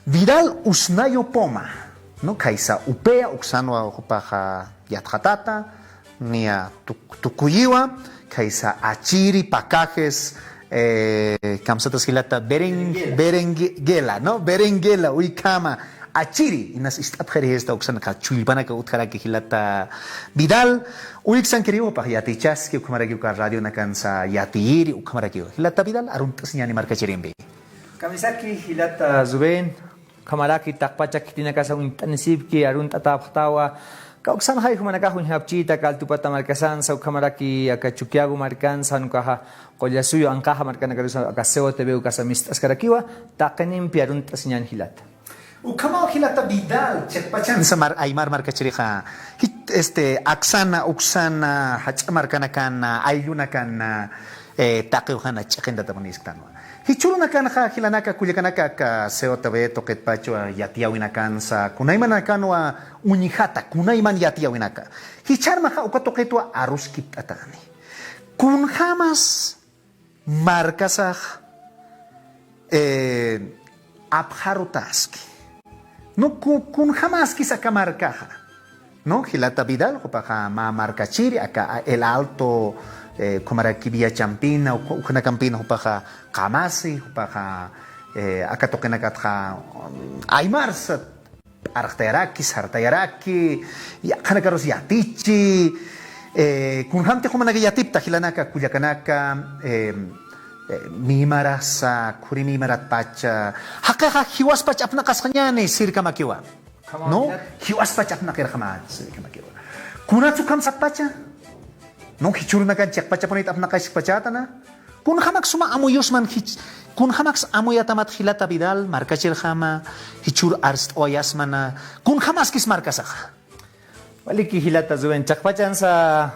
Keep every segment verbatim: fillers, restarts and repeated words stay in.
Vidal Usnayo Poma, ¿no? Khaysa upea uksanwa jupaxa yatxatata, niya tuk-, tukuyiwa, khaysa achiri, pacajes, eh, kamsatas jilata beren-, berenguela, ¿no? Berenguela, ukhama, achiri, inas ist'apxiri esta uksanxa chullpanaka utjaraki jilata Vidal, uyksankiriwa, pax yatichaski, ukhamarakiwa radionakansa yatiyiri, ukhamarakiwa. Jilata Vidal, arunt'asiñäni markachirimpi. Kamisaki jilata Rubén, ukhamaraki taqpacha khitinakasa uñt'anisipki, arunt'atäpxtawa. Kawksanxay jumanakax uñjapchita, Kaltupata markasansa, ukhamaraki aka Chukiyawu markansa, jan ukaxa Qullasuyu anqaxa markanakarusa, aka C O T V ukasa mist'askarakiwa, taqinimpi arunt'asiñäni jilata. Ukhamaw jilata Vidal, chiqpachansa mar-, aymar markachirixa, jich, este, aksana, uksana, jach'a markanakan, ayllunakan, eh, taqiw jana ch'iqintatapunisktanwa. Jichhürunakanxa jilanaka kullakanaka aka C O T V tuqitpachwa yatiyäwinakansa, kunaymanakanwa uñjata, kunayman yatiyäwinaka. Jichharmaxa uka tuqitwa aruskipt'atäni. Kunjamas markasax, eh, apxarutaski. No, ku-, kunjamaskis aka markaxa. No, jilata Vidal, jupaxa mä markachiri, aka El Alto, eh, ukhamaraki Villachampina, uk-, ukhanakampina jupaxa qamasi, jupaxa, eh, aka tuqinakatxa, um, aymarsa p'arxtayaraki, sartayaraki, yaqhanakarus yatichi, eh, kunjamtix jumanaka yatipta jilanaka, kullakanaka, eh, eh, mimarasa, khuri mimaratpacha, jaqixa jiwaspach apnaqasxañäni sirkamakiwa. ¿No? Jiwaspach apnaqirxamäni sirkamakiwa. Kunats ukham sapxpacha, ¿no? Jichhürunakan chiqpachapunit apnaqaskpachätana. Kunjamaks suma amuyusman jich, kunjamaks amuyatamat jilata Vidal, markachirjama, jichhür arst'awayasmana, kunjamaskis markasaxa. Waliki jilata Rubén, chiqpachansa,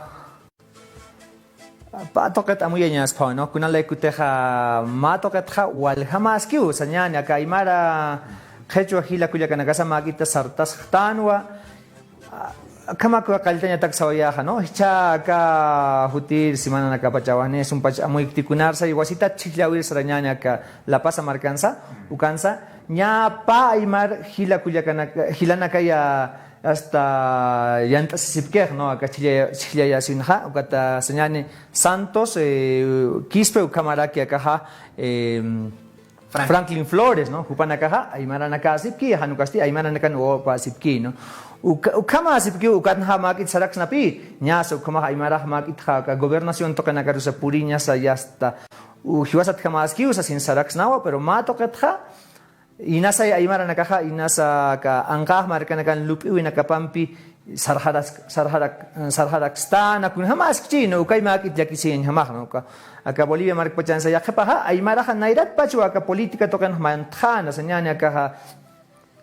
pä tuqit amuyañasphaw, ¿no? Kunalaykutixa mä tuqitxa waljamäskiw, sañäni, aka aymara qhichwa jila kullakanakasa mäk'ita sartasxtanwa, Akhamakwa qalltañatak sawayäxa, ¿no? Jichha aka jutir semananakapachawa, ni sumpach amuykti kunarsay wasitat chhijllawir sarañäni aka La Paz markansa, ukansa, ñä pä aymar jila kullakanaka, jilanakaya hasta yant'asisipkix, ¿no? Aka chhijlla-, chhijllayasïnxa, ukata sañäni Santos, eh, Quispe ukhamaraki akaxa, eh, Frank. Franklin Flores, ¿no? Jupanakaxa aymaranakäsipki, jan ukasti aymaranakan wawapäsipki, ¿no? Uka-, ukhamäsipki, ukatxa mäk'it saraksnapï, ñäsa ukhamax aymarax mäk'itxa aka gobernación tuqinakarusa puriñasa yasta, u, jiwasatjamäskiw sasin saraksnawa, pero mä tuqitxa, inasay aymaranakaxa, inasa aka anqax markanakan lup'iwinakapampi, sarxaras-, sarxarak-, sarxarakstana, kunjamäskchi, ¿no? Ukay mäk'it llakisiñjamax, ¿no? Uka, aka Bolivia markpachansa yaqhipaxa, aymaraxa nayratpachwa aka política tuqinx mantxäna, sañäni akaxa,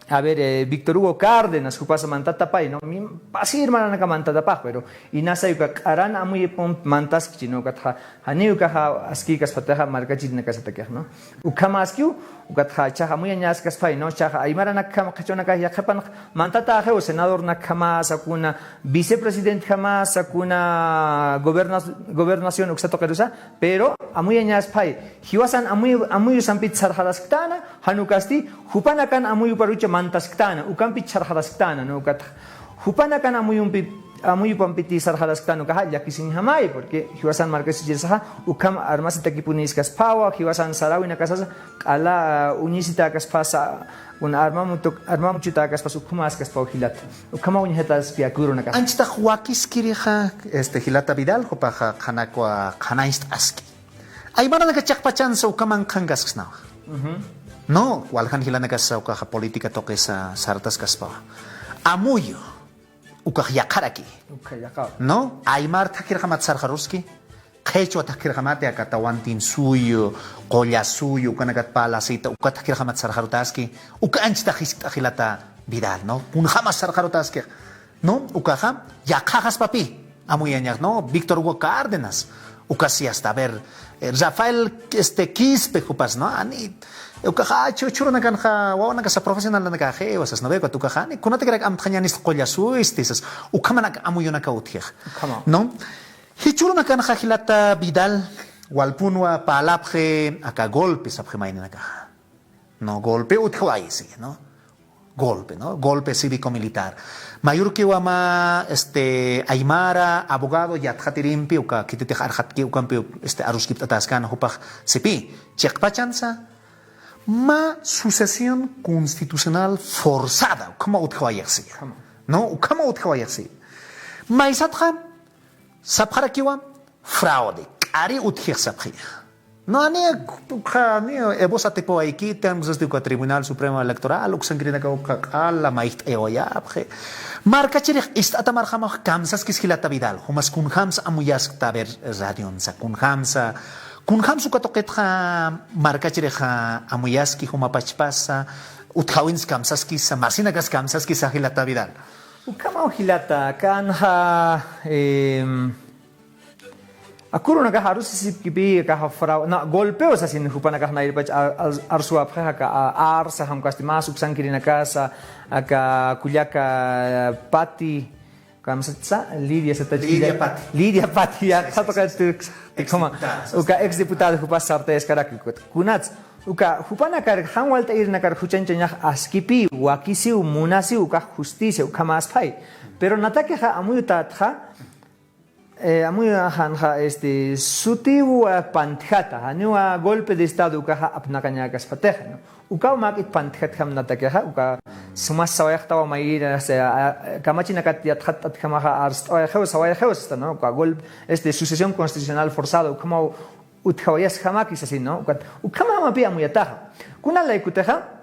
a ver, eh, Víctor Hugo Cárdenas, jupasa mantatapay, ¿no? Mi-, pasir maranaka mantatapax, pero inasay uka q'aran amuyipun mantaskchi, ¿no? Ukatxa, janiw ukaxa askïkaspatixa markachirinakasatakixa, ¿no? Ukhamäskiw, ukatxa jichhax amuyañaskaspay, ¿no? Jichhax aymaranakjam qhichwanakax yaqhipanx mantatäxiw senadornakjamasa, kuna vicepresidentjamasa, kuna goberna-, gobernación uksa tuqirusa, pero amuyañaspay, jiwasan amuyu-, amuyusampit sarxarasktana, jan ukasti, jupanakan amuyuparucha mantasktäna, ukampit sarxarasktana, ¿no? Ukatxa, jupanakan amuyumpi-, amuyupampiti sarxarasktana ukaxa llakisiñjamay, porque jiwasan markasichirisaxa, ukham armasitakipunïskasphawa, jiwasan saräwinakasasa, q'ala, uñisitäkaspasa, kuna armamutuk-, armamuchutäkaspas ukhamäskasphaw jilata. Ukhamaw uñjataspï aka urunakaxa. Anchitax wakiskirixa, este, jilata Vidal, jupaxa qhanakwa qhanañcht'aski. Aymaranaka chiqpachansa ukaman qhankaskisnawa. No, waljan jilanakasa ukaxa política tuqisa sartaskaspawa. Amuyu, ukax yaqharaki. Ukha yaqha. No, aymar thakirjamat sarxaruski. Qhichwa thakirjamati aka Tawantinsuyu, Qullasuyu, ukanakat Palacita, uka thakirjamat sarxarutaski. Uka anchitax jiskt'a jilata Vidal, ¿no? Kunjamas sarxarutaski. ¿No? Ukaxa, yaqhaxaspapï, amuyañax, ¿no? Víctor Hugo Cárdenas, ukasi hasta, a ver, eh, Rafael, este, Quispe, jupas, ¿no? Ani, ukaxa, chu-, churanakanxa, wawanakasa profesionalnakaxi, wasas, ¿no? Ve, ukaxa, ani, kunatikirak amtxañänis Qullasuyu, este, sas, ukhamanak amuyunaka utjix. Ukhama. ¿No? Jichhürunakanxa jilata Vidal, walpunwa, parlapxi, aka golpe, sapxi mayninakaxa. No, golpe utjawayisi, ¿no? Golpe, ¿no? Golpe cívico-militar. Mayurkiwa mä, este, aymara, abogado, yatxatirimpi, uka khititix arxatki, ukampi, este, aruskipt'ataskän jupax sipi. Chiqpachansa, mä sucesión constitucional forzada, ukhama utjawayixsi. No, ukhama utjawayixsi. Maysatxa, sapxarakiwa, fraude, k'ari utjix sapxi. No, ani, ukxa, ani, Evo satipawaykitan, uksasti uka Tribunal Supremo Electoral, uksankirinaka uka q'ala, mayjt'ayawayapxi. Markachirix ist'ata marjamax kamsaskis jilata Vidal, jumas kunjamsa amuyaskta, a ver, radionsa, kunjamsa, kunjamsa uka tuqitxa markachirix amuyaski, juma pachpasa, utjawins kamsaskisa, masinakas kamsaskisa jilata Vidal. Ukhamaw jilata, kanxa, em, Akurunakax arusisipkipi, akaxa frau-, na, golpeo sasin jupanakax nayrpach ar-, ar-, arsuwapxi, aka, a, arsa, jamkasti mas uksankirinakasa, aka kullaka Pati, kamsatsa, Lidia satach-, Lidia Pati. Lidia Pati, ya, sí, sí, sí, sí. Uka ex diputada jupas sartayaskarakikut. Kunats, uka jupanakar, jan walt'ayirnakar juchanchañax askipi, wakisiw, munasiw, ukax justicia, ukhamaspay. Pero natakixa amuyutatxa, Eh, amuy janxa, este, sutiw, ah, pantjata, janiw, ah, golpe de estado ukaxa apnaqañäkaspatixa, ¿no? Ukaw mäk'it pantjatjam natakixa, uka sumas sawayaxtawa mayïra, o sea, ah, kamachinakat yatxatt'atjamaxa arst'awayxiw, sawayxiw, sasta, ¿no? Uka golpe, este, sucesión constitucional forzada, ukhamaw utjawayasjamaki sasi, ¿no? Ukat, ukhamamapi amuyataxa. Kuna laykutixa,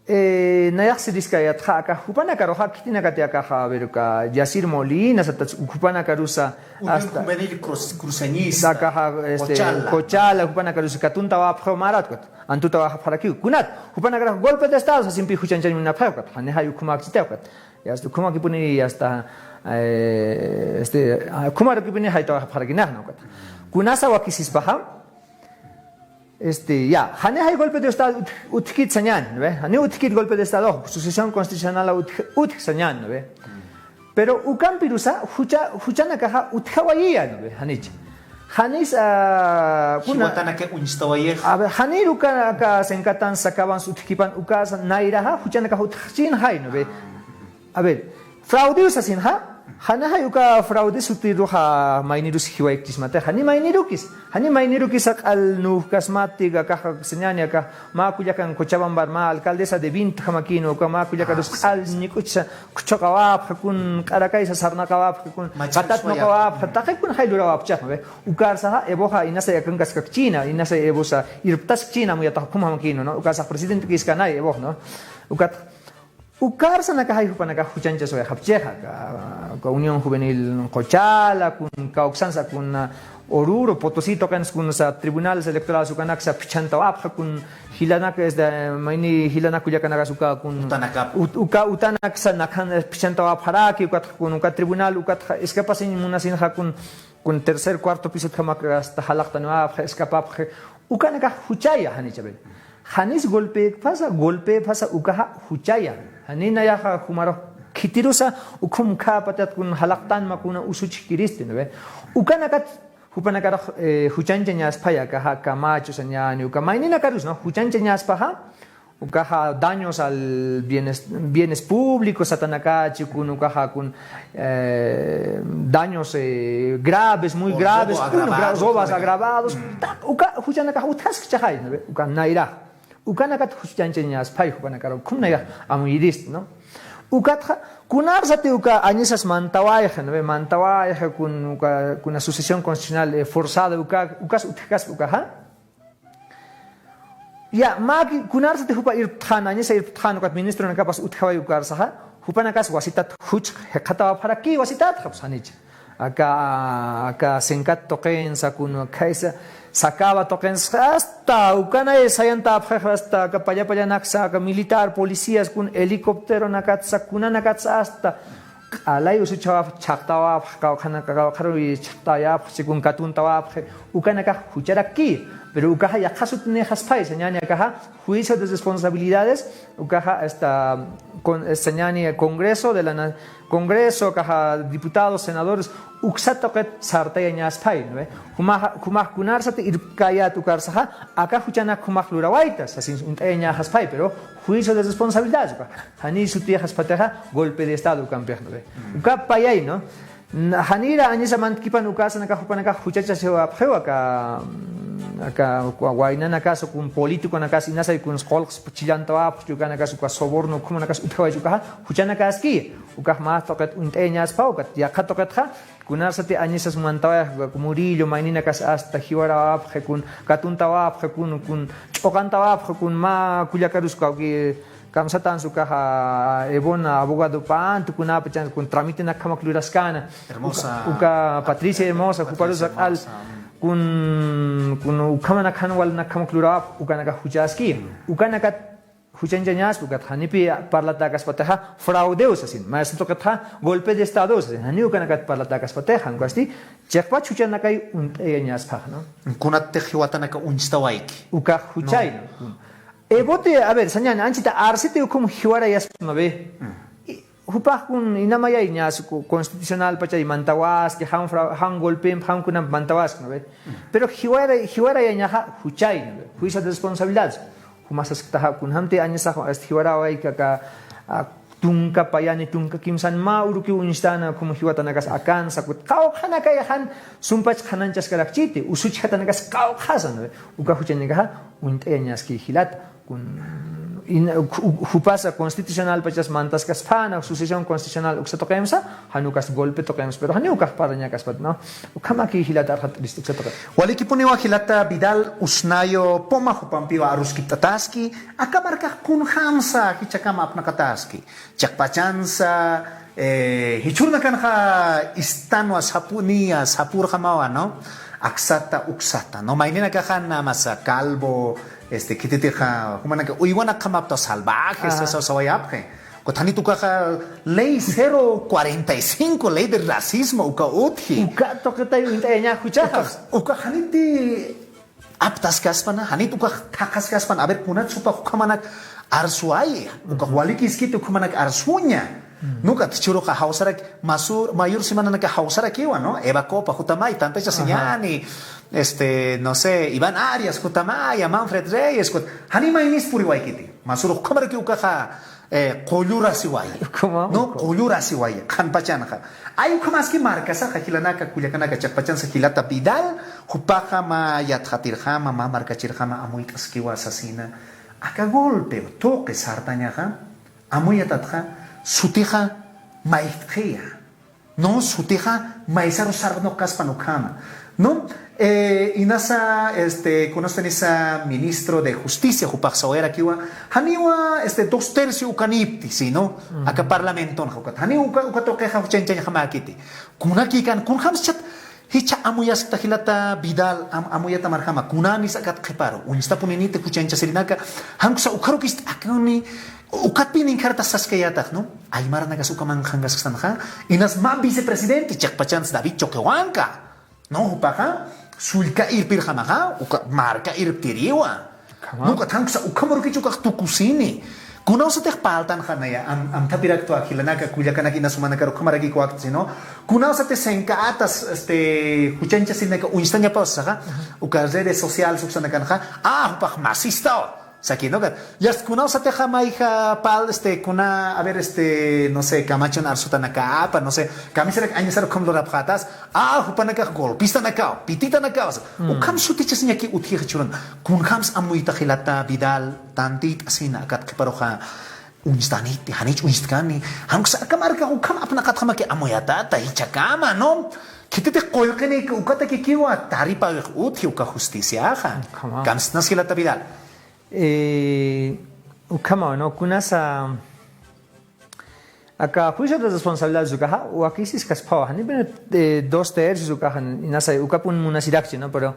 Eh, nayax siriskayatxa aka jupanakaruxa khitinakati akaxa, a ver, uka Yacir Molina, sata jupanakarusa, hasta juvenil cruz-, cruceñista, akaxa, este, Cochala. Cochala, jupanakarusa katuntawapxi marat, ukat, antutawapxarakiw. Kunat, jupanakaruxa golpe de estado sasimpi juchanchañ munapxi, ukat, janixay ukhamakchiti, ukat. Ya hasta ukhamakipuni, ya hasta, eh, este, ah, ukhamarukipuni jaytawapxarakinax, ¿no? Ukat. Kunasa wakisispaxa, Este, ya, janixay golpe de estado utj-, utjkit sañäni, ¿no ve? Jani utjkit golpe de estado, sucesión constitucional utj-, utj sañäni, ¿no ve? Pero ukampirusa, jucha-, juchanakaxa utjawayiya, ¿no ve? Janich. Janis, ah, kuna jiwatanaka uñstawayix. A ver, janir uka, aka senkatan sakaban utjkipan ukasa nayraxa, juchanakaxa utjchinxay, ¿no ve? A ver, fraude sasinxa, janixay uka fraude sutiruxa maynirus jiwaykchismatixa, jani maynirukis, jani maynirukisa q'al nujkasmati, akaxa sañäni, aka mä kullakan Cochabambar mä alcaldesa de veinte jamakïnwa, uka mä kullakarus q'al ñik'uchsa kuchhuqawapxi, kun q'arakaysa sarnaqawapxi, kun katatnuqawapxi, taqi kunxay lurawapchixma, ¿ve? Ukarsaxa Evoxa inasa yakankaskakchïna, inasa Evosa irptaskchïna, amuyatax ukhama jamakïnwa, ¿no? Ukarsax presidentekïskanay Evox, ¿no? Ukat Ukarsanakaxay jupanakax juchanchaswayxapchixa, ka, ka Unión Juvenil Cochala, kun kawksansa, kun, ah, Oruro, Potosí tuqins, kunsa tribunales electorales ukanaksa phichhantawapxi, kun jilanak, este, mayni jilanak kullakanakas uka, kun utanakap. Ut-, uka utanaksa nakan phichhantawapxaraki, ukat kun uka tribunal, ukat escapasiñ munasinxa, kun, kun tercer, cuarto piso utjamak hasta jalaqtaniwapxi, escapapxi, ukanakax juchaya, janicha, ve. Janis golpepasa, golpepasa ukaxa juchaya. Jani nayaxa jumarux khitirusa, ukhum khäpatat kun jalaqtanma kuna usuchkiristi, ¿no ve? Ukanakat, jupanakarux, eh, juchanchañasphaya, akaxa Camacho sañäni, uka mayninakarus, ¿no? Juchanchañaspaxa, ukaxa daños al bienes, bienes públicos, satanakachi, kun ukaxa kun, eh, daños, eh, graves, muy graves, kun gra-, robos agravados, ta-, uka juchanakax utjaskchixay, ¿no ve? Uka nayrax. Ukanakat juchanchañasphaya, jupanakaru ukhum nayax amuyirist, ¿no? Ukatxa, kunarsati uka añisas mantawayxi, ¿no ve? Mantawayxi, kun uka, kuna sucesión constitucional, eh, forzada, uka, ukas utjkaspa ukaxa. Ya, mä kunarsati jupa irptxän, añisa irptxän, ukat ministronakapas utjaway ukarsaxa, jupanakas wasitat juchx jikxatawapxaraki wasitatxa, pues, janicha. Aka, aka Sencat tuqinsa, kun khaysa, Sacaba tuqinsa, hasta ukanay sayantapxix, hasta aka palla pallanaksa, aka militar, policías, kun helicópteronakatsa, kunanakatsa, hasta q'alay usuchawapx, chhaqtawapx, kawkhana-, kawkharuy chhaqtayapx, kun katuntawapx, ukanakax jucharaki, pero ukaxa yaqha sutinixasphay, sañäni akaxa, juicio de responsabilidades, ukaxa, hasta, con, eh, sañani Congreso de la Na-, Congreso, akaxa diputados, senadores, uksa tuqit sartayañaspay, ¿no ve? Jumaxa, jumax kunarsati irpkayät ukarsaxa, aka juchanak jumax lurawayta, sasin uñt'ayañaxaspay, pero juicio de responsabilidad, uka. Jani sutixaspatixa, golpe de Estado ukampix, ¿no ve? Uka payay, ¿no? Na-, janira añasa mantkipan ukasanakax jupanakax juchachasiwapxiw aka, aka wa-, waynanakas, kun politiconakas, inasay kun qullqs chillantawapxi, ukanakas, uka soborno, ukhamanas utjawaychi ukaxa, juchanakaski, ukax mä tuqit uñt'ayañaspaw, ukat yaqha tuqitxa, kunarsati añasas mantawayxa, uka Murillo, mayninakas hasta jiwarawapxi, kun katuntawapxi, kun, kun ch'uqantawapxi, kun mä kullakarus kawki, kamsatansa ukaxa Evona abogadopan, tukunapachan kun tramitenakjamak luraskäna. Hermosa. Uka, uka Patricia Hermosa, Patricia juparusa q'al, Hermosa, mm. Kun, kun ukhamanakjan walnakjamak lurawap, ukanakax juchaski. Mm. Ukanakat juchañchañaspa, ukat janipi parlatäkaspatixa, fraudew sasin. Maysa tuqitxa, golpe de Estado sasin. Jani ukanakat parlatäkaspatixa, unkasti, chiqpach juchanakay uñt'ayañaspax, ¿no? Kunatix jiwatanaka uñstawayki. Ukax juchay, ¿no? ¿No? Evote, a ver, sañäni, anchita arsiti ukham jiwarayaspa, ¿no ve? Mm. I, jupax kun inamayay ñas ku-, constitucional pachay mantawaski, jan fra-, jan golpemp, jan kunamp mantawaski, ¿no ve? Mm. Pero jiwara-, jiwarayañaxa juchay, ¿no ve? Juicio de responsabilidad. Jumax sasktaxa, kunjamti añasax, este, jiwarawayka aka, a, tunka payani, tunka kimsan mä urukiw uñstana, como jiwatanakas akansa, kut, qawqhanakay jan, sumpach qhanañchaskarakchiti, usuchjatanakas qawqhasa, ¿no ve? Uka juchañakaxa, uñt'ayañaski jilata. Kun, in, u, u, jupasa constitucional pachas mantaskaspana, sucesión constitucional uksa tuqimsa, jan ukas golpe tuqimsa, pero jani ukax parlañakaspat, ¿no? Ukhamaki jilata arxat uksa tuqi. Walikipuniwa jilata Vidal Usnayo Poma jupampiwa aruskipt'ataski, aka markax kunjamsa jichhakama apnaqataski. Chiqpachansa, eh, jichhürunakanxa istanwa sapuniya, sapürjamawa, ¿no? Aksata, uksata, ¿no? Mayninakaxan masa Calvo, este, khititixa, jumanaka, uywanakjamapta salvajes, ajá, sasa sawayapxi. Ukat janit ukaxa ley cero cuarenta y cinco, ley de racismo, uka utji. Uka tuqitay uñt'ayaña juchaxa. Uka, uka janiti aptaskaspana, janit ukax thaqhaskaspana, a ver, kunat supax ukhamanak arsuwaya, ukax walikiskiti ukhamanak arsuña. Mm. Ukat jichhüruxa jawsarak, masür, mayür simananaka jawsarakiwa, ¿no? Eva Copa, jutamay, tantachasiñäni, ajá, este, no sé, Iván Arias, jutamaya, Manfred Reyes, jut-, jani maynis puriwaykiti. Masür ukhamarakiw ukaxa, eh, qullurasiwaya. ¿Cómo? No, qullurasiwaya, qhanpachanxa. Ay, ukhamaski markasaxa jilanaka, kullakanaka, chiqpachansa jilata Vidal, jupaxa mä yatxatirjama, mä markachirjama amuyt'askiwa sasina. Aka golpe, tuqi sartañaxa, amuyatatxa, sutixa mayjtxiya. No, sutixa maysaru sarnaqaspan ukhama. ¿No? Eh, inasa, este, kunastinisa ministro de Justicia, jupax sawayarakiwa, janiwa, este, dos tercio ukanipti, ¿sí, no? Ujú. Aka parlamentonxa ukat. Jani uka, uka tuqixa juchañchañjamäkiti. Kunakikan, kunjamschat, jichha amuyaskta jilata Vidal, am-, amuyata marjama, kunanis akat qhiparu, uñstapuniniti juchañchasirinaka, jan uksa ukharukist'akuni, ukatpï ninkharatas saskayätax, ¿no? Aymaranakas ukaman qhankasktanxa, inas mä vicepresidente, chiqpachans David Choquehuanca. No, jupaxa, sullka irpirjamaxa, uka marka irptiriwa. Ukhama. No, ukat jan uksa ukhamurukich ukax tukusini. Kunawsatix parltanxa naya, am-, amthapiraktwa jilanaka, kullakanaka, inas jumanakar ukhamarakikwakta, ¿sí, no? Kunawsatix sinkatas, este, juchañchasirinaka uñstañapaw sasaxa, uka redes sociales uksanakanxa, ah, jupax masistaw. Saki, ¿no? Yast kunawsatixa mayja parl, este, kuna, a ver, este, no sé, Camachon arsutanakapa, no sé, kamisarak añasar ukham lurapxätas, ah, jupanakax golpistanakaw, pititanakaw. Mm. Ukham sutichasiñaki utjixa jichhürun. Kunjams amuyta jilata Vidal, tantit'asina akat qhiparuxa uñstaniti, janich uñstkani, jan uksa aka markax ukham apnaqatjamaki amuyatata, jichhakama, ¿no? Khititix qullqiniki ukatakikiwa, taripawix utji uka justiciaxa. Ukhama. Kamsnas jilata Vidal. Eh, ukhamaw, ¿no? Kunasa, aka juicio de responsabilidad ukaxa, wakisiskasphawa, jani, bueno, eh, dos tercios ukaxa, inasa, ukapun munasirakchi, ¿no? Pero,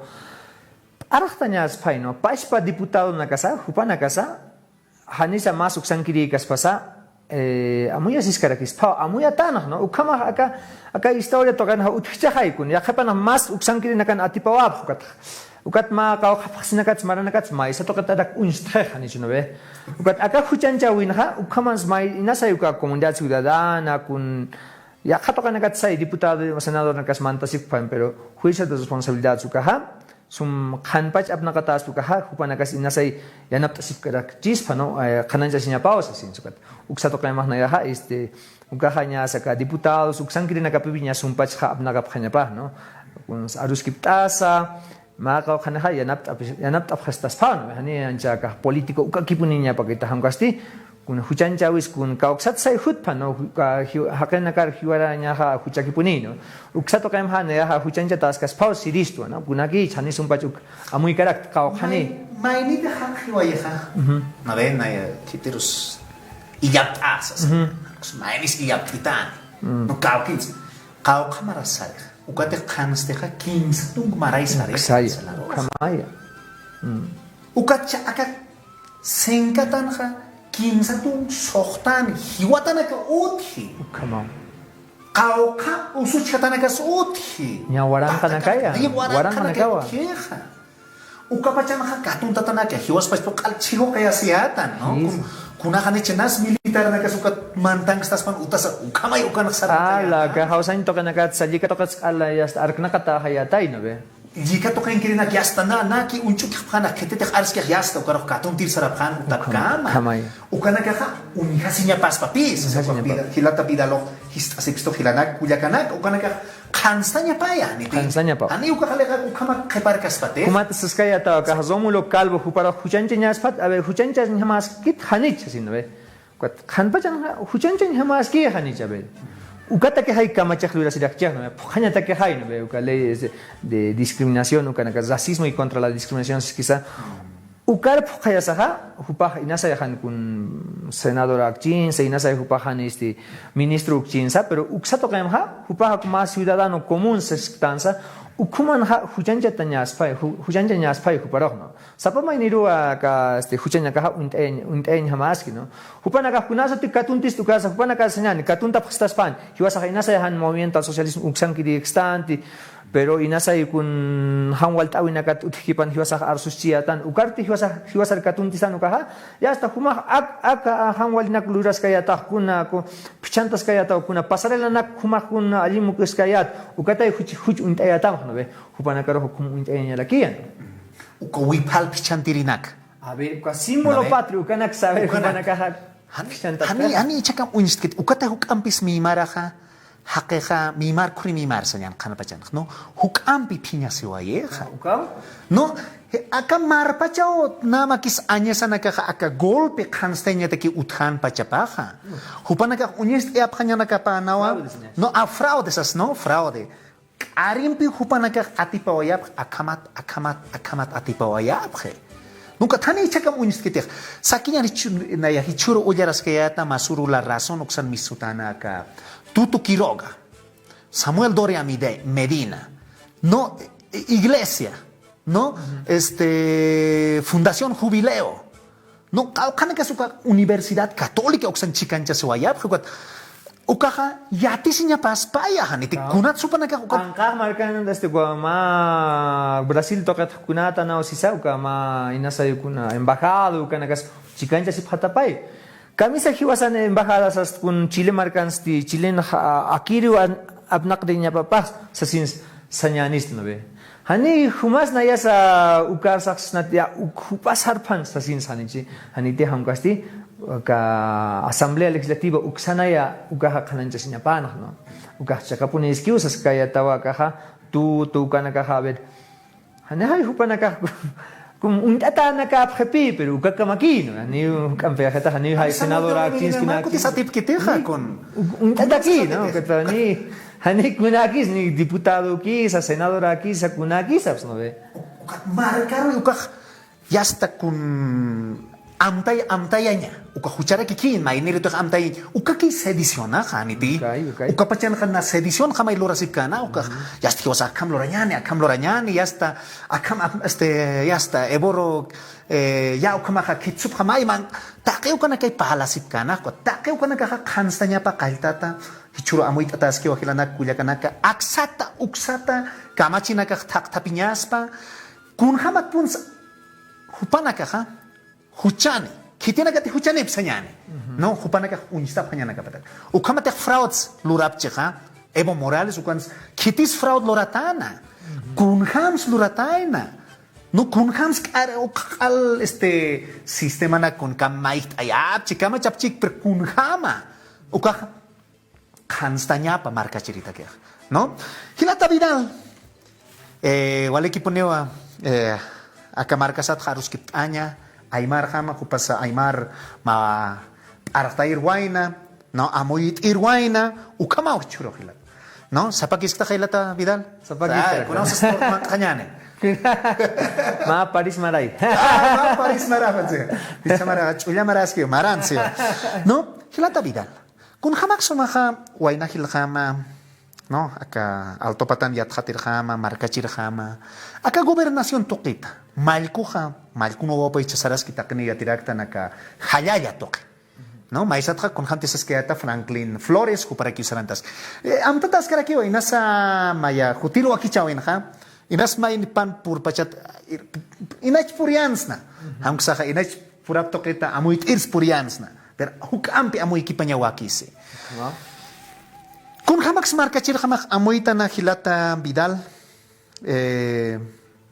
p'araxtañasphay, ¿no? Pachpa diputadonakasa, jupanakasa, janisa mas uksankirïkaspasa, eh, amuyasiskarakisphaw, amuyatänx, ¿no? Ukhamax aka, aka historia tuqinxa utjchaxay kun, yaqhipanx mas uksankirinakan atipawapx ukatxa. Ukat mä qawqha phaxsinakats maranakats maysa tuqitarak uñstxix, janichu, ¿no ve? Ukat aka juchanchäwinxa ukhamans may inasay uka comunidad ciudadana kun yaqha tuqinakats say diputado, senadornakas mantasipkpan, pero juicio de responsabilidad ukaxa sum qhanpach apnaqatäspa ukaxa, jupanakas inasay yanapt'asipkarakchispa, ¿no? Eh, qhanañchasiñapaw sasin ukat. Uksa tuqimax nayaxa, este, ukaxa ñasa aka diputados uksankirinakapipi ña sumpachxa apnaqapxañapa, ¿no? Kuns aruskipt'asa, mä qawqhanixa yanapt'ap-, yanapt'apxastaspaw, ¿no? Jani ancha aka político ukakipuniñapakita, jankasti, kun juchanchäwis kun kawksat say jutpa, ¿no? Uka jiw-, jaqinakar jiwarañaxa juchakipuni, ¿no? Uksa tuqimxa nayaxa juchanchatäskaspaw siristwa, ¿no? Kunakich, jani sumpach uk amuykarakta qawqhani. May-, mayniti jan jiwayixa. Ujú. Nave, naya, khitirus illapt'asas. Ujú. Maynis illapt'itäni. Mm. No, kawkins. Qawqha marasarix. Ukatix qhanstixa kimsa tunk maray sari. Uksaya, ukhamaya. Mm. Ukatcha aka sinkatanxa kimsa tunk suxtan jiwatanaka utji. Ukhamaw. Qawqha usuchkatanakas utji. Ña waranqanakaya, waranqanakaya waranqanakawa. Utjixa. Ukapachanxa katuntatanaka, jiwaspachpa q'al chhijukayasiyätan, ¿no? Jisa. Kun-, kunaxa nichhanas militarnakas ukat mantankstaspan utasa, ukhamay ukanx sarnaqayätan. Ala, aka jawsañ tuqinakat, sa llika tuqits q'ala, yasta, arknaqatäxayätay, ¿no ve? Llika tuqinkirinak yasta, na, naki uñch'ukixpxana, khititix arskix yasta, ukarux katuntir sarapxan, utapkama. Ukhamay. Ukanakaxa, uñjasiñapaspapis, uñjasiñapa. Jilata Vidalux, jist'asipstu jilanak, kullakanak, ukanakax, qhanstañapaya, jani. Qhanstañapa. Jani ukax alixa ukhama qhiparkaspati. Kumat saskayätaw, aka Rómulo Calvo, juparux juchanchañaspat, a ver, juchanchañjamaskit, janich, sino, ve. Ukat qhanpachanxa, juchanchañjamaski, janich, a ver. Ukatakixay kamachix lurasirakchix, ¿no ve? Phuqhañatakixay, ¿no ve? Uka leyes de, de discriminación, ukanaka racismo y contra la discriminación, siskisa. Ukar phuqhayasaxa, jupax inasay jan kun senador akchinsa, inasay jupax jan, este, ministro ukchinsa, pero uksa tuqimxa, jupax mä ciudadano común sasktansa, ukhumanxa juchanchatañaspay, ju-, juchanchañaspay juparux, ¿no? Sapa mayniruw aka, este, juchañakaxa uñt'ayañ-, uñt'ayañjamaski, ¿no? Jupanakax kunasati katuntist ukasa, jupanakas sañäni, katuntapxstaspan, jiwasax inasay jan movimiento al socialismo uksankirïkstanti, pero inasay kun jan walt'äwinakat utjkipan jiwasax arsuschiyätan, ukarti jiwasax, jiwasar katuntistan ukaxa, yasta jumax ak-, aka jan walinak luraskayätax kuna, ku-, phichhantaskayätaw kuna, pasarelanak jumax kuna allim mukiskayät, ukatay juch, juch uñt'ayätamx, ¿no ve? Jupanakarux ukhum uñt'ayañarakiya. Uka wiphal phichhantirinak. A ver, uka símbolo patrio, ukanak saber, jupanakaxa. Jani, jani, jani ichhakam uñstkit, ukata juk'ampis miymaraxa, jaqixa, miymar, khuri miymar sañan qhanapachanx, ¿no? Juk'ampi phiñasiwayixa. Ukaw. No, aka marpachaw namakis añasanakaxa aka golpe qhanstañataki utjänpachapaxa. Jupanakax uñist'ayapxañanakapanawa. Fraude, señor. No, a fraude sas, ¿no? Fraude. K'arimpi jupanakax atipawayapx, akhamat, akhamat, akhamat atipawayapxi. Nunca thani ichhakam uñstkitix. Sakiñan jichhu-, naya jichhüru ullaraskayäta Masuru La Razón uksan misutänaka. Tuto Quiroga, Samuel Doria Mide-, Medina, ¿no? I-, Iglesia, ¿no? Este, Fundación Jubileo. No, qawqhanakas uka Universidad Católica uksan chikanchasiwayapxi, ukat ukaxa yatisiñapaspaya, janiti, kunat supanakax ukat. Anqax markan, este, uka mä Brasil tuqit kunata naw sisa, uka mä inasay kuna embajada, ukanakas chikanchasipxatapay. Kamisa jiwasan embajada sast kun Chile markansti, Chilen ja-, akiriw an-, apnaqtiñapapax, sasins sañänist, ¿no ve? Jani jumas nayasa ukarsaxsnat ya uk jupas jarphan sasins janichi, janiti jamkasti, aka Asamblea Legislativa uksanaya ukaxa qhanañchasiñapänax, ¿no? Ukax chiqapuniskiw saskayätawa akaxa, tu, tu ukanakaxa, a ver, janixay jupanakax, kum uñt'atänakäpxipï, pero ukakamakï, ¿no? Janiw juk'ampiyäxitax, janiw jay senador akchinski, kutis atipkitixa, kun uñt'atakï, ¿no? Jani kunäkis, ni diputadokisa, senadorakisa, kunäkisa, pues, ¿no ve? Ukat markaruy ukax, yasta kun amtay, amtayaña, uka jucharakikïn, mayniritux amtayaña, ukaki sedicionaxa, janiti. Ukay, ukay. Ukapachanxa na sedicionxa may lurasipkäna, ukax, yasta jiwasax akham lurañäni, akham lurañäni, yasta, akham, am-, este, yasta, Eboro, eh, ya ukhamaxa khitsupxamay man, taqi ukanakay parlasipkäna, uka taqi ukanakaxa qhanstañapa qalltata, jichhüru amuyt'ataskiwa jilanak kullakanaka, aksata, uksata, kamachinakax thaqthapiñaspa, Kunjamatpunsa jupanakaxa juchani, khitinakati juchanipsañäni, ¿no? Jupanakax uñstapxañanakapatak. Ukhamatix fraudes lurapchixa, Evo Morales, ukansa khitis fraude luratäna, kunjams luratayna, ¿no? Kunjams k'ar, uk q'al, este, sistemanak kunkam mayjt'ayapchi, kamachapchik, pero kunjama, ukax qhanstañapa markachiritakixa, ¿no? Jilata Vidal, eh, walikipuniwa, eh, aka markasatxa aruskipt'aña, aymarjama, jupasa aymar mä p'arxtayir wayna, ¿no? Amuyt'ir wayna, ukhamaw jichhürux jilata, ¿no? Sapakisktaxa jilata Vidal, sapakisktaxa. Kunawsas purqañäni. Mä París maray. Ah, mä París mara, París mara, ch'ulla maraski, maransi, ¿no? Jilata Vidal. Kunjamak sumaxa wayna jilxama, ¿no? Aka Alto patan yatxatirxama, markachirxama, aka gobernación tuqita, mallkuxa, mallkun wawapa jichha saraski taqini yatiraktan aka jallalla tuqi, ¿no? Maysatxa kunjamti saskayäta Franklin Flores, juparakiw sarantas. Eh, amtataskarakiwa, inasa maya jutir wakichäwinxa, inas maynipan purpachat, inach puriyansna. Jamksaxa inach purap tuqita amuyt'irsa puriyansna. Pero juk'ampi amuykipañawakisi. Kunjamaks markachirjamax amuytana jilata Vidal, eh,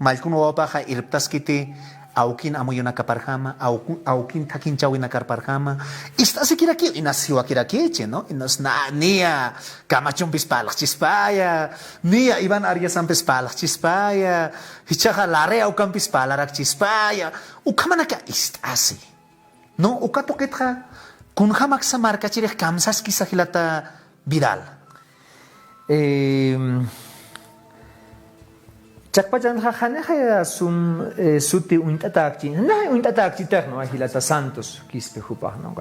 mallkun wawapaxa irptaskiti, awkin amuyunakaparjama, awku-, awkin thakinchäwinakarparjama, ist'asikirakiw, inas jiwakirakichi, ¿no? Inas na-, niya Kamachumpis parlaxchispaya, niya Iván Arriazampis parlaxchispaya, jichhaxa Larrea ukampis parlarakchispaya, ukhamanaka ist'asi. No, uka tuqitxa, kunjamaksa markachirix kamsaskisa jilata Vidal. Em, chakpachanxa janixaya sum, eh, suti uñt'atäkchi, janixay uñt'atäkchitix, ¿no? Jilata Santos Quispe jupax, ¿no?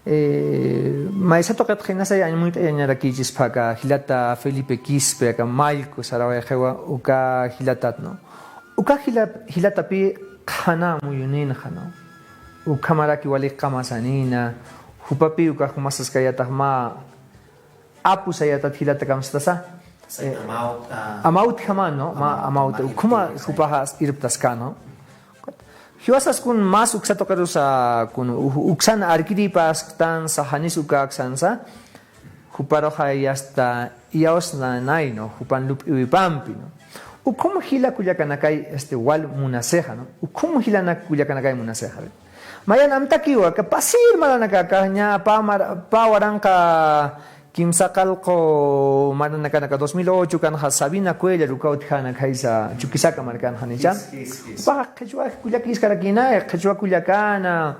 Eh, maysa tuqitxa inasay amuyt'ayañarakichispa aka jilata Felipe Quispe, aka mallku sarawayxiwa uka jilatat, ¿no? Uka jila-, jilatapï qhana amuyuninxa, ¿no? Ukhamaraki wali qamasanïna, jupapï uka jumasaskayätax mä apu sayatat jilata kamstasa. Exacto, eh, amawt, ah, amawtjama, ¿no? Mä amawt, amawt, amawt, ukhuma exacto, jupaxa irptaskän, ¿no? Jiwasas kun más uksa tuqirusa kun u-, uksan arkiripasktansa janis uka aksansa, juparuxa yasta iyawsnanay, ¿no? Jupan lup'iwipampi, ¿no? Ukhum jila kullakanakay, este, wal munasixa, ¿no? Ukhum jilanak kullakanakay munasixa. Mayan amtakiwa, aka pasir maranaka, aka ña pä mar-, pä waranqa kimsa qallqu maranakanaka dos mil ocho kanxa Sabina Cuellar uka utjäna khaysa Chuquisaca markanxa, ¿no? Jis, jis, jis. Jupaxa qhichwa kullakiskarakïna, qhichwa kullakana,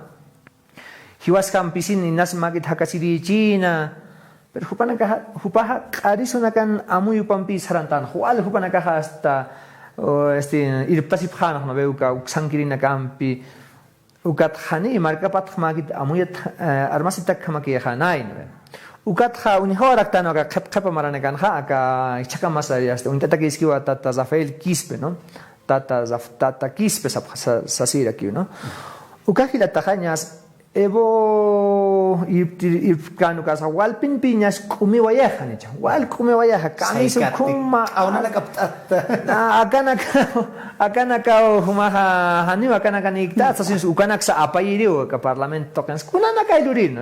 jiwaskampisin inas mäkit jakasirïchïna, pero jupanakaxa, jupaxa q'arisunakan amuyupampi sarantan, wal jupanakaxa hasta, o, este, irptasipxänxa, ¿no ve? Uka uksankirinakampi, ukat jani markapatx mäkit amuyat, eh, armasitakjamakïxänay, ¿no ve? Ukatxa uñjawaraktan aka qhip qhipa maranakanxa, aka jichhakamasa, este, uñt'atakïskiwa tata Rafael Quispe, ¿no? Tata Raf-, tata Quispe sapxa sa-, sasirakiw, ¿no? Uka jilataxa ñas Evo irpti-, irptkän ukasa walpinpï ñas k'umiwayixa, nicha. Wal k'umiwayixa, kamis ukhuma. Akanaka, akanaka, akanaka jumaxa, janiw akanaka nikta, sasin ukanaksa apayiriw, aka parlamento tuqins. Kunanaka aylurir, ¿no?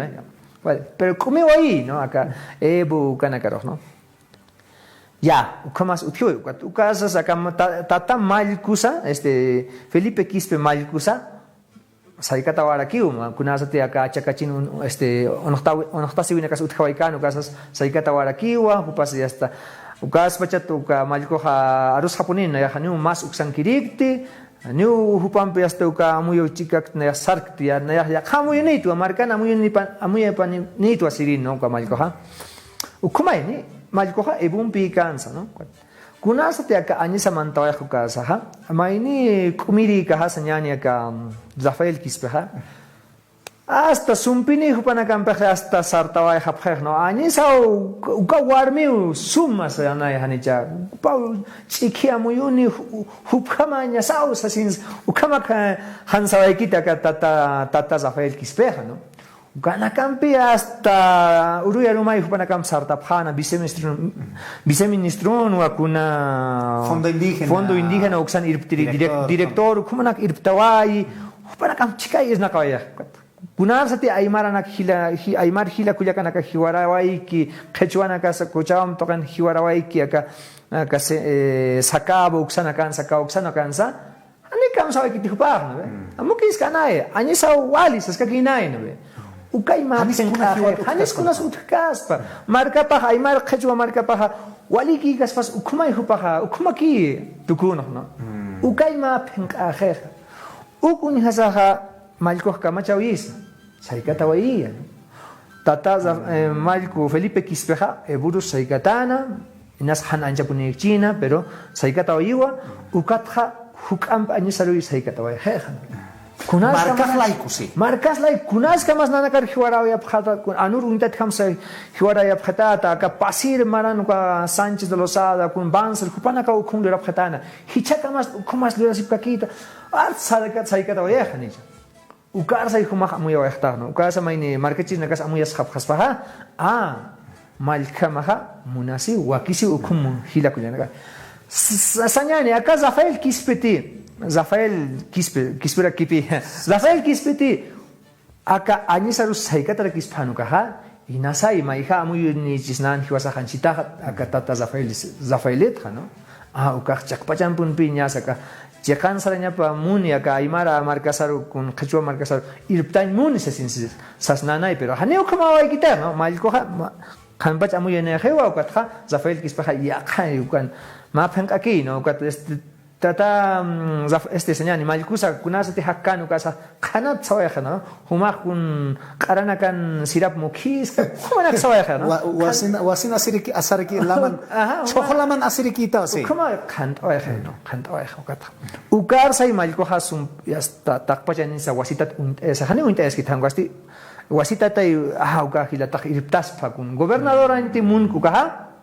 Wal, pero k'umiwayi, ¿no? Aka Evo ukanakarux, ¿no? Ya, ukhamas utjiwi, uka, ukasas aka ma-, ta-, tata mallkusa, este, Felipe Quispe mallkusa, saykatawarakiw, ma, kunasati aka achakachin un-, este, unxtawi-, unxtasiwinakas utjawaykan, ukasas saykatawarakiwa, jupas yasta, ukaspachat uka mallkuxa arusxapunin, nayax janiw más uksankirikti, janiw jupampi hasta uka amuyuw chikakti, nayax sarkti, ya, nayax yaqha amuyunïtwa, markan amuyunipan-, amuyupanïtwa sirin, ¿no? Uka mallkuxa. Ukhumayni, mallkuxa Evompi kansa, ¿no? Kunasati aka añisa mantawayx ukasaxa, mayni k'umirïkaxa sañäni aka, mm, Rafael Quispexa. Hasta sumpini jupanakampix hasta sartawayxapxix, ¿no? Añisaw uka warmiw suma sayanay janicha. Upaw ch'ikhi amuyuni ju-, jupjamañasaw sasins ukhamak jan sawaykiti aka tata, tata Rafael Quispexa, ¿no? Ukanakampi hasta uruyarumay jupanakamp sartapxäna viceministrun, viceministrunwa kuna Fondo Indígena. Fondo Indígena uksan irptiri, director, director, ukhumanak irptawayi, jupanakamp chhikay isnaqawayax. Kunarsati aymaranak jila, ji-, aymar jila kullakanaka jiwarawayki, qhichwanakasa Cochabamba tuqin jiwarawayki, aka, aka se-, eh, Sacaba uksanakansa, aka uksanakansa, jani kamsawaykiti jupax, ¿no ve? Amukiskänay, añisaw wali saskakïnay, ¿no ve? Ukayma phinq'axi, janis kunas utjkaspa. Markapaxa, aymar qhichwa markapaxa, walikïkaspas ukhumay jupaxa, ukhumakï tukunx, ¿no? Ukayma phinq'axixa. Uk uñjasaxa mallkux kamachawayisa, saykatawayiya, ¿no? Tata, eh, mallku Felipe Quispexa, eh, Burus saykatäna, inas jan anchapunïkchïna, pero saykatawayiwa, ukatxa juk'amp añisaruy saykatawayixixa. Kunaskamas, markax layku, sí. Markax layku, kunaskamas nanakar jiwarawayapxäta, kun anur uñtatjamsa jiwarawayapxätata, aka pasir maran uka Sánchez de Lozada, kun Banzer, jupanakaw ukhum lurapxätäna. Jichhakamas ukhumas lurasipkakïta, art sarkat saykatawayixa, nicha. Ukarsay jumax amuyawayxtax, ¿no? Ukarsa mayni markachirinakas amuyasxapxaspaxa, a, mallkhamaxa munasiw, wakisiw ukhum jila kullanaka. S-, s-, sañäni, aka Rafael Quispeti, Rafael Quispe, Quispera kipi, Rafael Quispeti, aka añisarus saykatarakispan ukaxa, inasay, mayja amuyunïchisnän jiwasax anchhitaxa, aka tata Rafael, Rafaeletxa, ¿no? A, ukax chiqpachampunpi iñasa aka, chiqan sarañapa muni, aka aymara markasaru, kun qhichwa markasaru, irptañ muni sasin, sasnänay, pero janiw ukhamawaykita, ¿no? Mallkuxa, ma-, qhanpach amuyanïxiwa, ukatxa, Rafael Quispexa, yaqha, ukan, mä phinq'akï, ¿no? Ukat, este, tata, mm, Raf-, este, sañäni, mallkusa, kunasati jakkän ukasa, qhanat sawayixa, ¿no? Jumax kun q'aranakan sirap mukhiska, jumanak sawayixa, ¿no? Wa-, wasin, wasin asiriki, asariki, laman, ajá, chhuxu laman asirikïta, sí. Ukhama qhant'awayixa, ¿no? Qhant'awayixa, ukatxa. Ukarsay mallkuxa sum, ya está, taqpachanisa wasitat uñt'ayasa, jani uñt'ayaskit jankasti, wasitatay, ajá, uka jilatax irptaspa kun, gobernadoranti munku ukaxa,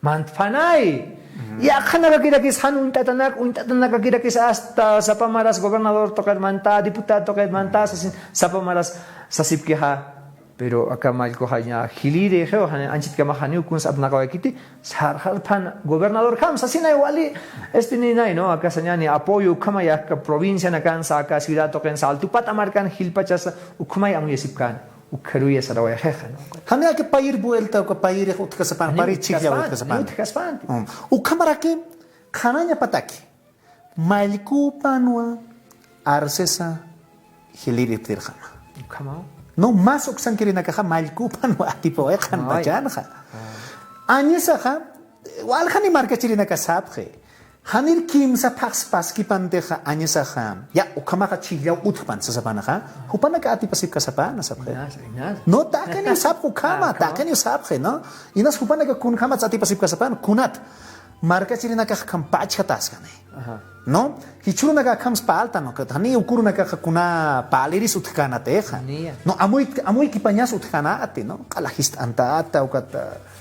mantphanay. Yaqhanakakirakis jan uñt'atanak, uñt'atanakakirakis hasta sapa maras gobernador tuqir mantá, diputado tuqir mantá, sasin, sapa maras sasipkixa. Pero aka mallkuxa ña jilïri, jew, jan, anchitkamax janiw kuns apnaqawaykiti, sarxarphan gobernadorjam, sasinay wali, este ninay, ¿no? Aka sañäni apoyo, ukhamay aka provincianakansa, aka ciudad tuqinsa, Altupata markan jilpachasa, ukhamay amuyasipkän. Ukharuya sarawayaxixa, ¿no? Jani aka payir vuelta, uka payirix utjkasapan, pari chhijllaw utjkasapan. Utjkasapan. Mm. Ukhamaraki, qhanañapataki, mallkupanwa arsisa jilïr irptirxama. Ukhamaw. No, más uksankirinakaxa mallkupanwa atipaway qhanpachanxa. Añisaxa, waljani markachirinaka sapxi. Janir kimsa phaxspaskipantixa añisaxa, ya, ukhamaxa chhijllaw utjpan sasapanaxa, jupanaka atipasipkasapan sapxi. Inas, inas. No, taqiniw sapxi ukhama, taqiniw sapxi, ¿no? Inas jupanaka kunjamats atipasipkasapan, kunat. Markachirinakax akham pachjataskani. Ajá. ¿No? Jichhürunaka akham spalta, ¿no? Jani ukurunakaxa kuna paliris utjkänatixa. No, amuy, amuykipañas utjkänati, ¿no? Q'ala jist'antata, ukata.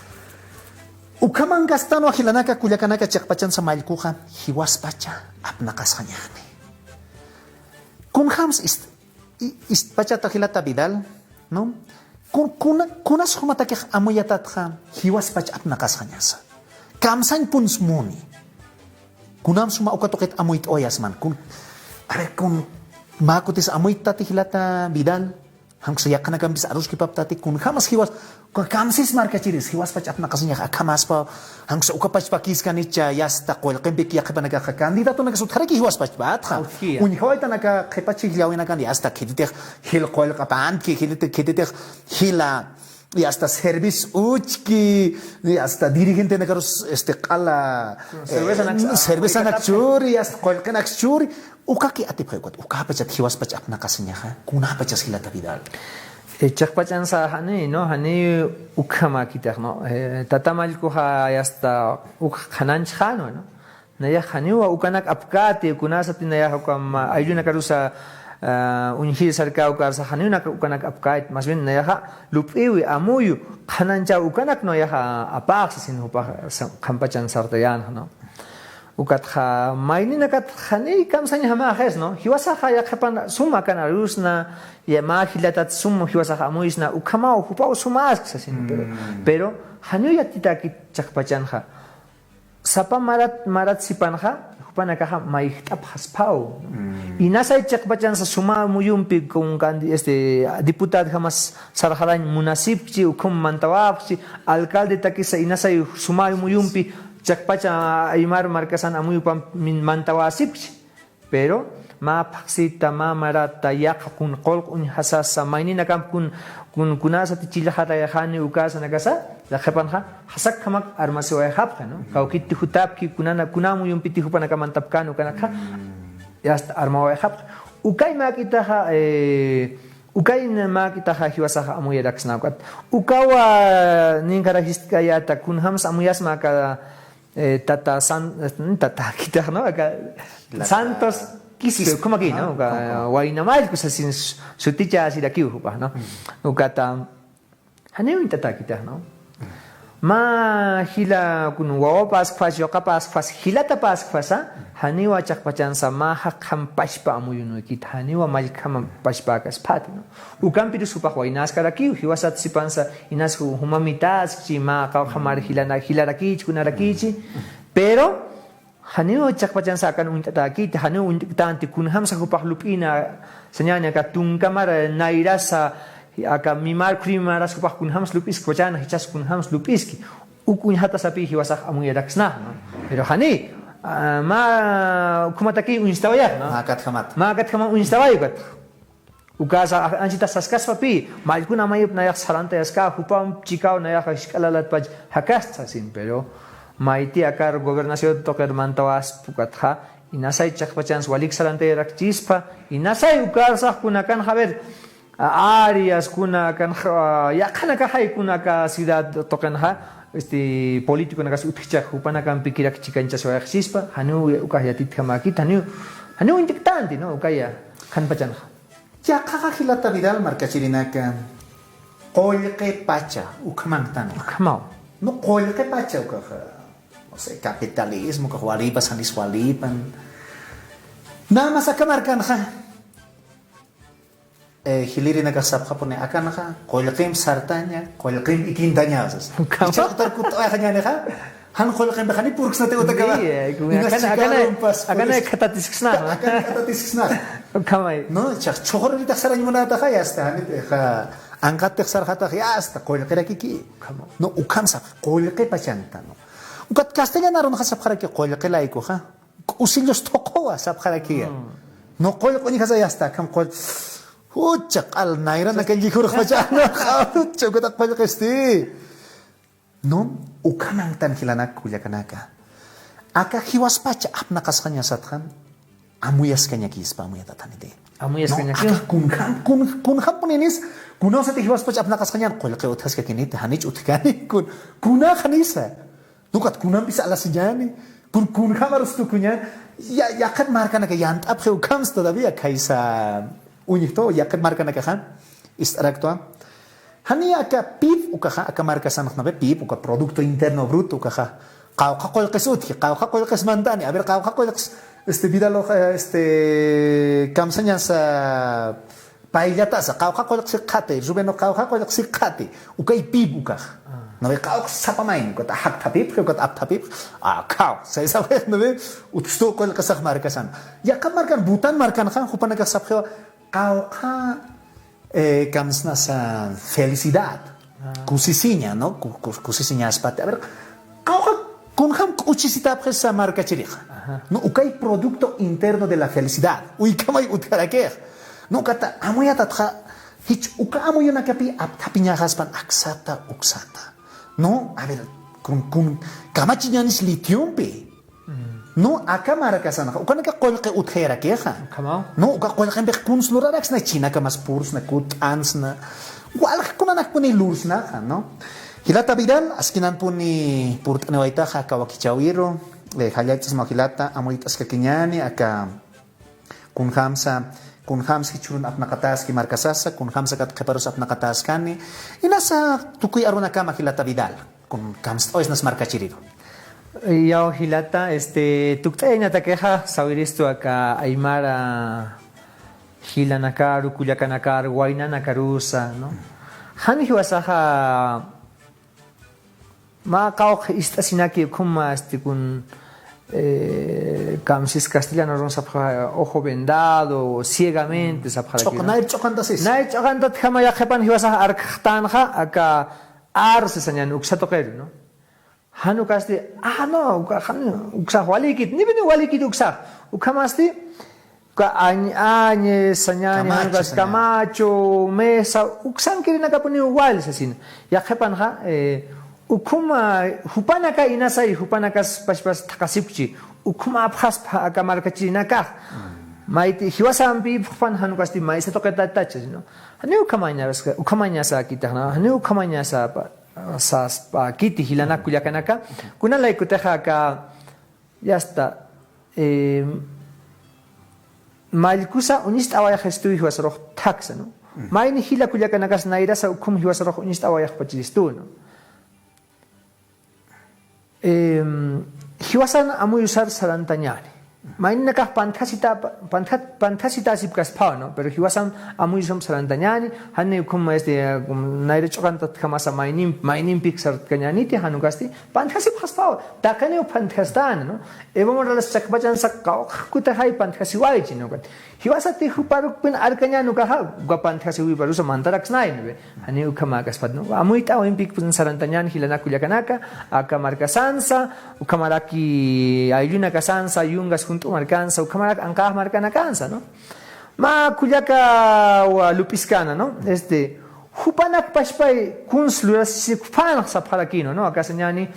Ukhamankastanwa jilanaka kullakanaka chiqpachansa mallkuxa jiwaspacha apnaqasxañäni. Kunjams ist-, i-, istpachata jilata Vidal, ¿no? Kun-, kuna-, kunas jumatakix amuyatatxa jiwaspach apnaqasxañasa. Kamsañpuns muni. Kunams juma uka tuqit amuyt'awayasman. Kun-, a ver, kun-, mä kutis amuyttati jilata Vidal. Jan uksa yaqhanakampis aruskipaptati, kunjamas jiwas, kun-, kamsis markachiris, jiwaspach apnaqasiñax akhamaspa, jan uksa ukapachpakïskanicha, yasta qullqimpik yaqhipanakaxa, candidatonakas utjaraki jiwaspachpatxa. Uñjawaytanaka qhipa chhijllawinakan, yasta khititix jil qullqapantki, khititix, khititix jila, yasta servis uchki, yasta dirigentenakarus, este, q'ala, cervezanak, eh, cervezanak churi, yasta qullqinak churi, Ukaki atipxi ukat, ukapachat jiwaspach apnaqasiñaxa, kunapachas jilata Vidal. Eh, chiqpachansa jani, ¿no? Jani ukhamäkitix, ¿no? Eh, tata mallkuxa yasta uk qhananchxänwa, ¿no? Nayax janiwa ukanak apkäti, kunasati nayax ukham ayllunakarusa, ah, uñjir sarkä ukarsa janiw ukanak apkäti, más bien nayaxa lup'iwi, amuyu, qhananchaw ukanak nayaxa apax, sasin jupax qhanpachan sartayänxa, ¿no? Ukatxa mayninakat janiy kamsañjamaxis, ¿no? Jiwasaxa yaqhipan suma kan arusna, ya mä jilatat sum jiwasax amuysna, ukhamaw jupaw sumäsksa sin, pero, pero janiw yatitäkit chiqpachanxa. Sapa marat, marat sipanxa, jupanakaxa mayjt'apxaspaw. Inasay chiqpachansa suma muyumpi con candi-, este, diputadjamas sarxarañ munasipkchi, ukham mantawapxchi, alcaldetakisa inasay suma muyumpi chiqpacha Aymar markasan amuyupam min-, mantawasipkchi. Pero mä phaxsita, mä marata, yaqha kun qullq uñjasasa, mayninakamp kun, kun, kunasati chillxatayxani ukasanakasa, yaqhipanxa, jasakjamak armasiwayxapxi, ¿no? Kawkitti jutapki, kunana, kuna muyumpiti jupanaka mantapkani ukanakxa, yasta armawayxapxi. Ukay mäk'itaxa, eh, ukay mäk'itaxa jiwasaxa amuyaraksna ukat. Ukawa ninkarajistkayata, kunjams amuyasma aka, eh, tata San-, eh, tata kitax, ¿no? Aka Santos Quispe, Quispe, ¿cómo aquí, no? Uka, wayna mallku sasin su-, suticha asirakiw jupax, ¿no? Ukata, janiw tata kitax, ¿no? Mä jila kun wawapaskpas, yuqapaskpas, jilatapaskpasa, janiwa chiqpachansa mä jaqjam pachpa amuyunuykit, janiwa mallkjam pachpäkaspati, ¿no? Ukampirus jupax waynaskarakiw, jiwasat sipansa, inas ju-, jumamitaskchi, mä qawqha mar jilana-, jilarakïchi, kunarakïchi, pero janiw chiqpachansa akan uñt'atäkiti, janiw uñt'ktanti, kunjamsa jupax lup'ina, sañäni aka tunka mar nayrasa, aka mimar, khuri mimaras jupax kunjams lup'iskpachana, jichhas kunjams lup'iski. Uk uñjatasapï jiwasax amuyaraksna, ¿no? Pero jani, ah, mä ukhamatakiy uñstawayax, ¿no? Mä katjamat. Mä katjamat uñstaway ukat. Ukasa, a-, anchita saskaspapï, mallkuna mayup nayax sarantayaska, jupamp chikaw nayax jisk'alalatpach jakasta sasin, pero mayti akar gobernación tuqir mantawaspa ukatxa, inasay chiqpachans walik sarantayarakchispa, inasay ukarsax kunakan, a ver, a-, áreas kunakan, a, yaqhanakaxay kunaka ciudad tuqinxa, este, políticonakas utjcha jupanakampi kirak chikanchaswayaxchispa, janiw ukax yatitjamäkit, janiw, janiw uñt'ktanti, ¿no? Ukaya, qhanpachanxa. Yaqhaxa jilata Vidal markachirinaka, qullqi pacha, ukhamantan. Ukhamaw. No, qullqi pacha ukaxa, no sé, capitalismo, ukax walipas, janis walipan. Nada más aka markanxa, eh, jilïrinakax sapxapuni, akanxa qullqimp sartaña, qullqimp ikintaña, sas. Ukhama. Ichha utar kutt'awayxañänixa, jan qullqimpi jani purksnati utakama. Sí, eh, como inas akan, akan, chikarumpas, akan pues, khatatisksna. Akan khatatisksna. Ukhamay. No, ichhax chhuxuriritax sarañ munataxa, ya está, jani, ja, anqatix sarxatax, ya está, qullqirakiki. Ukhama. No, ukham sapxi, qullqi pachanta, ¿no? Ukat castellan arunxa sapxaraki qullqi laykuxa, k'usillus thuqhuwa sapxarakiya. No, qullqi uñjasa, ya está, akham qull-, jucha q'al nayranaka llijurxpacha, no, jucha, ukata qullqisti. No, ukhamantan jilanak kullakanaka. Aka jiwaspacha apnaqasxañasatxa, amuyaskañakispa, amuyatatxaniti. No, amuyaskañaki. Aka kunjam, kun-, kunjampuninis, kunawsati jiwaspacha apnaqasxañan, qullqi utjaskakiniti, janich utjkani, kun-, kunaxanisa. No, ukat kunampis alasiñäni, kun-, kunjam arus tukuñäni, ya-, yaqhip markanaka yant'apxi ukhamsa todavía, khaysa uñjtu, yaqhip markanakaxa, ist'araktwa. Jani aka pip ukaxa, aka markasanxa, ¿no ve? Pip uka Producto Interno Bruto ukaxa, qawqha qullqis utji, qawqha qullqis mantani, a ver, qawqha qullqis, este, Vidal, este, kamsañasa, payllatasa, qawqha qullqis jikxati, Rubén, qawqha qullqis jikxati, ukay pip ukax. ¿No ve? Qawqha sapa mayni, ukat jakt'apipxi, ukat apthapipxi, akhaw, saysapxi, ¿no ve? Utjstu qullqisax markasan. Yaqha markan, Bután markanxa, jupanakax sapxiwa, qawqha, eh, kamsnasa felicidad. Kusisiña, ¿no? Ku-, ku-, kusisiñaspati. A ver, qawqha kunjam k'uchisitapxisa markachirixa. No, ukay Producto Interno de la Felicidad. Uykhamay utjarakix. No, ukata amuyatatxa, jich uka amuyunakapi apthapiñaxaspan aksata, uksata. No, a ver, kun, kun, kamachiñänis litiumpi. No, aka markasanxa, ukanaka qullqi utjayarakixa. Ukhamaw. No, uka qullqimpix kuns luraraksna, chinakamas pursna, kutt'ansna. Walja kunanakpuni lursnaxa, ¿no? Jilata Vidal, askinanpuni purt'aniwaytaxa aka wakichäwiru, eh, jallallt'asmaw jilata, amuyt'askakiñäni, aka kunjamsa, kunjamsa jichhürun apnaqataski markasasa, kunjamsa kat qhiparus apnaqataskani, inasa tukuy arunakama jilata Vidal, kun kamst'awaysnas markachiriru. Yaw jilata, este, tukt'ayañatakixa, sawiristu aka aymara jilanakaru, kullakanakaru, waynanakarusa, ¿no? Jan jiwasaxa, mä qawqha ist'asinaki ukhama, este, kun, eh, kamsis castellano run sapxa, ojo vendado, ciegamente sapxaraki, ¿no? Ch'uq-, nayr ch'uqantasis. Nayr ch'uqantatjama yaqhipan jiwasax arkxtanxa, aka arce sañäni uksa tuqiru, ¿no? Jan ukasti, ah, no, uka, jan, uksax walikit, ni bini walikit uksax. Ukhamasti, uka añ-, añes, sañäni, jan ukasti, camacho, mesa, uksankirinakapuniw wal sasin. Yaqhipanxa, eh, ukhama, jupanaka inasay, jupanakas pachpas thaqasipkchi, ukhama apxaspa aka markachirinakax. Mayti, jiwasampi ipxpan jan ukasti, maysa tuqitatacha, ¿no? Janiw ukhamañasa, ukhamañasa kitaxna, janiw ukhamañasa pa. Saspa kiti jilanak kullakanaka, kuna laykutixa aka, ya está, eh, mallkusa uñist'awayxistuw jiwasarux thaksa, ¿no? Mayni jila kullakanakas nayrasa ukham jiwasarux uñist'awayxpachiristu, ¿no? Eh, jiwasan amuyusar sarantañäni. Mayninakax pantjasita, pantja-, pantjasitasipkaspaw, ¿no? Pero jiwasan amuyusamp sarantañäni, jani ukham, este, nayra ch'uqantatjamasa maynim-, maynimpik sartkañäniti, jan ukasti, pantjasipxaspaw, taqiniw pantjastan, ¿no? Evo Morales chakpachansa qawqha kutixay pantjasiwaychi, ¿no? Jiwasati juparukpin arkañän ukaxa, uka pantjasiwiparusa mantaraksnay, ¿no ve? Jani ukhamäkaspat, ¿no? Amuyt'awimpikpin sarantañän jilanak kullakanaka, aka markasansa, ukhamaraki ayllunakasansa, yungas junt'u markansa, ukhamarak anqax markanakansa, ¿no? Mä kullaka wa lup'iskana, ¿no? Este, jupanak pachpay kuns lurasisikpanax sapxarakïnwa, ¿no? Aka sañäni,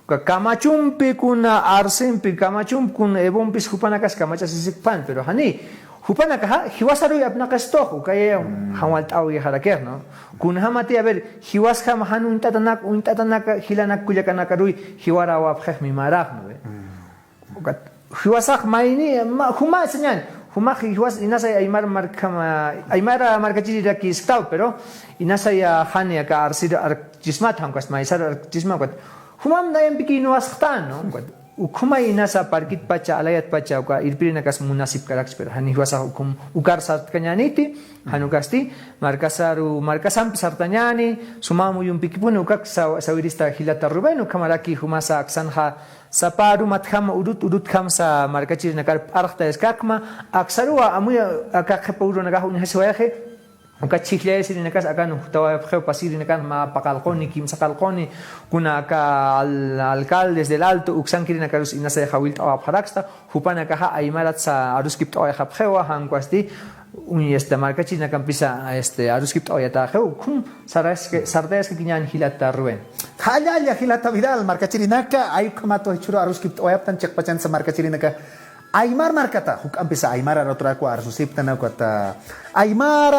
uka kamachumpi, kuna arcempi, kamachumpi, kuna evompis jupanakas kamachasisikpan, pero jani, jupanakaxa, jiwasaruy apnaqistux, ukaya, jan walt'awayxarakix, ¿no? Kunjamati, a ver, jiwasjam jan uñt'atanak, uñt'atanak, jilanak kullakanakaruy, jiwarawapxix mimarax, ¿no ve? Ukat, jiwasax mayni, ma-, juma sañäni, jumax, jiwas, inasay aymar markama, aymar markachirirakïsktaw, pero inasay, ah, jani aka arcir arkchismat, jan ukasti maysar arkchisma, ukat, jumam nayampikïnwa saxtan, ¿no? Ukat, ukhama inasa parkitpacha, alayatpacha, uka irpirinakas munasipkarakchi, pero jani jiwasax ukham, ukar sartkañäniti, jan ukasti, markasaru, markasampi sartañäni, suma amuyumpikipuni, ukak saw-, sawirista jilata Rubén, ukhamaraki jumasa aksanxa, sapa arumatjam, urut, urutjamsa markachirinakar p'arxtayaskakma, aksaruwa amuya aka qhipa urunakax uñjasiwayxi, uka chhijllayasirinakas akan jutawayapxiw pasirinakan mä paqallquni, kimsaqallquni, kuna aka al-, alcaldes del Alto, uksankirinakarus inasay jawillt'awapxaraksta, jupanakaxa aymaratsa aruskipt'awayxapxiwa, jan ukasti, uñ, este, markachirinakampisa, este, aruskipt'awayatäxiw, ukham sartayaska-, sartayaskakiñän jilata Rubén. Jallalla jilata Vidal, markachirinaka, ay ukhamat jichhüru aruskipt'awayaptan chiqpachansa markachirinaka. Aymar markata, juk'ampisa aymar arsurakwa arsusiptan ukata. Aymar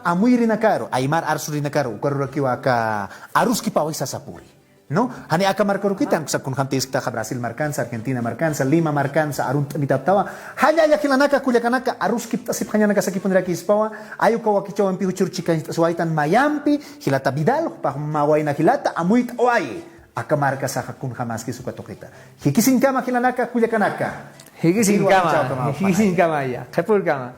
amuyrinakaru, aymar arsurinakaru, ukarurakiwa aka aruskipäwi sasapuri. ¿No? Jani aka markarukitan, uksa kunjamtï isktaxa Brasil markansa, Argentina markansa, Lima markansa, arunt'amitaptawa. Jallalla jilanaka, kullakanaka, aruskipt'asipxañanakasakipunirakispwa, ay uka wakichäwimpi jichhüru chikañcht'asiwaytan mayampi, jilata Vidal, jupax mä wayna jilata, amuyt'awayi. Aka markasaxa kunjamäskis uka tuqita. Jikisiñkama jilanaka, kullakanaka. Jikisiñkama, jikisiñkama ya, qhipürkama.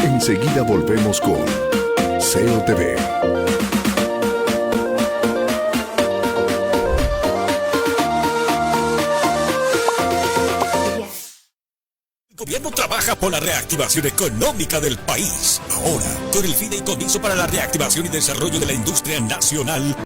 Enseguida volvemos con C O T V. El gobierno trabaja por la reactivación económica del país. Ahora, con el Fideicomiso para la Reactivación y Desarrollo de la Industria Nacional,